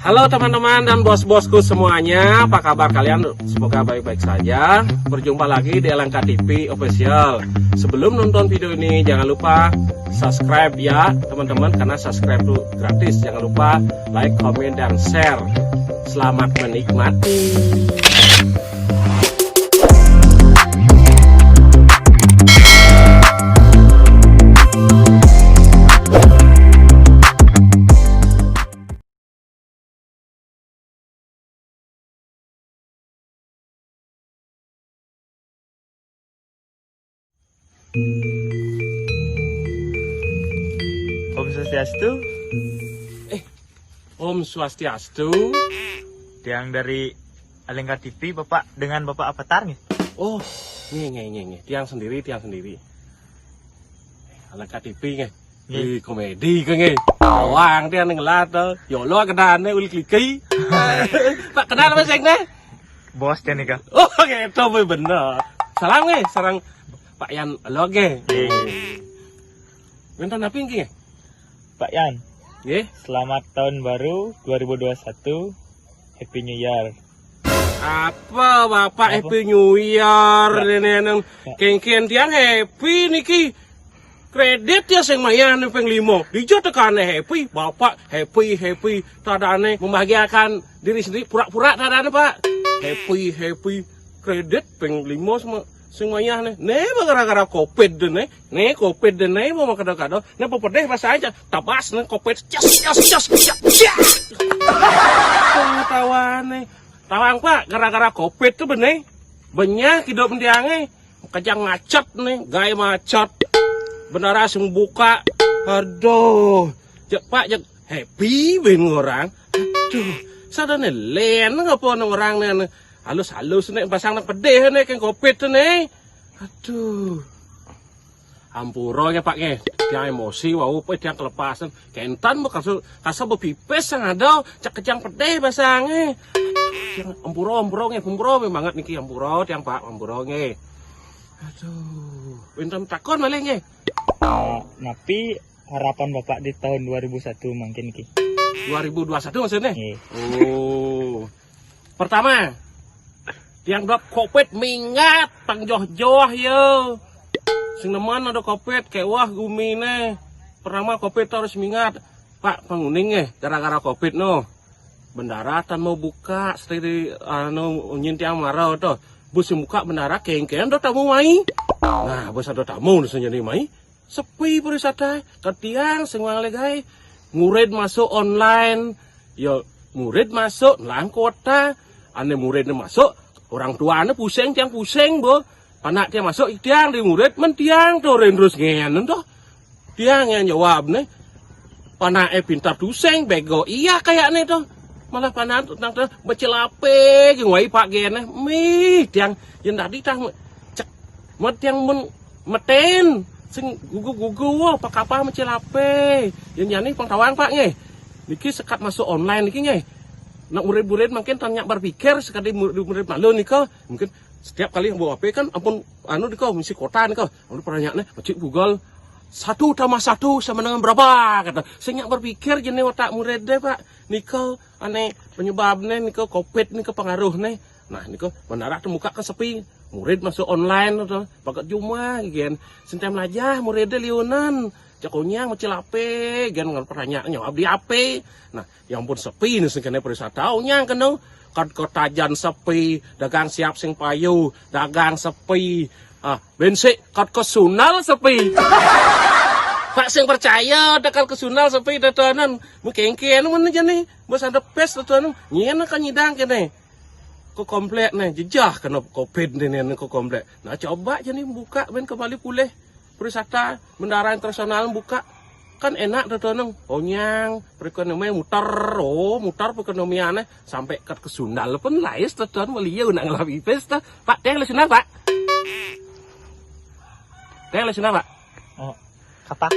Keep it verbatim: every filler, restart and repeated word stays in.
Halo teman-teman dan bos-bosku semuanya, apa kabar kalian? Semoga baik-baik saja. Berjumpa lagi di L N K T V Official. Sebelum nonton video ini, jangan lupa subscribe ya teman-teman, karena subscribe itu gratis. Jangan lupa like, komen, dan share. Selamat menikmati. Om Swastiastu. Eh, Om Swastiastu. Tiang dari Alengka T V, Bapak, dengan Bapak Apatar nggih? Oh, nggih, nggih, nggih, nggih. Tiang sendiri, tiang sendiri. Alengka T V nggih. Nggih. Di komedi ke nggih. Wang tiang ning lat to. Yo lo kedane uli kliki. Pak kenal apa sing ne? Bos tiang nika. Oh, gitu bener. Salam nggih, sareng Pak Yan lo nggih. Nggih. Minta napi nggih? Pak Yan. Nggih. Selamat tahun baru dua ribu dua puluh satu. Happy New Year. Apa Bapak Apa? Happy New Year? Ya. Nene nang Ya. Kengken tiang happy niki. Kredit ya sing mayah ning ping lima. Dija tekane happy, Bapak happy, happy. Tadane membahagiakan diri sendiri, pura-pura tadane, Pak. Happy, happy. Kredit ping lima sama sing mayah ne. Ne gara-gara covid ne. Ne covid ne mau kada-kada. Ne pepedeh bahasa aja. Tabas ne covid. Cas, cas, cas, cas, cas. Tawane. Tawang, Pak, gara-gara covid tuh bener. Benyah hidup tiange. Kejang macet ne, gawe macet. Bendara sing buka. Aduh. Cek Pak, cek happy ben orang. Aduh. Sadane len ngapa nang orang ne? Halus-halus ne pasang nang pedih ne keng covid ne. Aduh. Ampura ya Pak nggih. Tiang emosi wau pe tiang kelepasan. Kentan be kaso kaso bepipis sing ada cek kejang pedih basange. Tiang ampura ampura nggih, ampura banget niki ampura tiang Pak, ampura nggih. Aduh, pinten takon malih nggih. Napi harapan Bapak di tahun dua ribu satu mangkin niki? Dua ribu dua satu maksudnya? Nggih. Oh. Pertama, tiang dop covid minggat, tang joh-joh ya. Sing nemen ada covid, kayak wah gumine. Pertama covid terus minggat. Pak, panguning eh, gara-gara covid no. Bendara tan mau buka, seperti anu unyin tiang marau to. Bus sing buka bendara kengken do tamu mai. Nah, bus ada tamu nu sing jadi mai. Sepi pariwisata, ketiang sing wang legai. Murid masuk online, ya murid masuk lang kuota. Ane murid masuk, orang tuane pusing tiang pusing bo. Anak tiang masuk tiang di murid men tiang to rendrus ngenen to. Tiang yang jawab ne. Panake pintar tusing bego iya kayakne to. Malah panak tentang to becelape ge wai Pak gene. Mih tiang yen tadi tah cek met tiang men meten sing gugu-gugu wah Pak kapal becelape. Yen jani pengtawang Pak nggih. Niki sekat masuk online niki nggih. Nak murid-murid mungkin tanya berpikir sekali murid-murid malu nika mungkin setiap kali yang bawa H P kan ampun anu nika misi kota nika ampun pertanyaannya cik Google satu tambah satu sama dengan berapa kata. Saya berpikir jenis otak murid deh Pak nika ane penyebabnya nika covid nika pengaruh nih. Nah nika mendarat muka ke sepi murid masuk online tuh pakai jumah gen sentem lajah murid deh liunan cakonyang macam apa gen ngal pertanyaan jawab di H P. Nah yang pun sepi nih sing kena pariwisata nyang kena kat kota jan sepi dagang siap sing payu dagang sepi ah bensik kat ke Sundal sepi. Pak sing percaya dekat ke Sundal sepi datanan mengkengken mana jani bos ada pes datanan nyena kan nyidang kene ke komplek nih jejah kena covid ini ke komplek nah coba jani buka ben kembali pulih pariwisata bendara internasional buka kan enak datanan onyang perekonomian muter oh muter perekonomiannya sampai ke, ke Sundal pun lais teton meliu nak ngelap ipis teh Pak teh le Sundal Pak teh le Sundal Pak Oh, kata.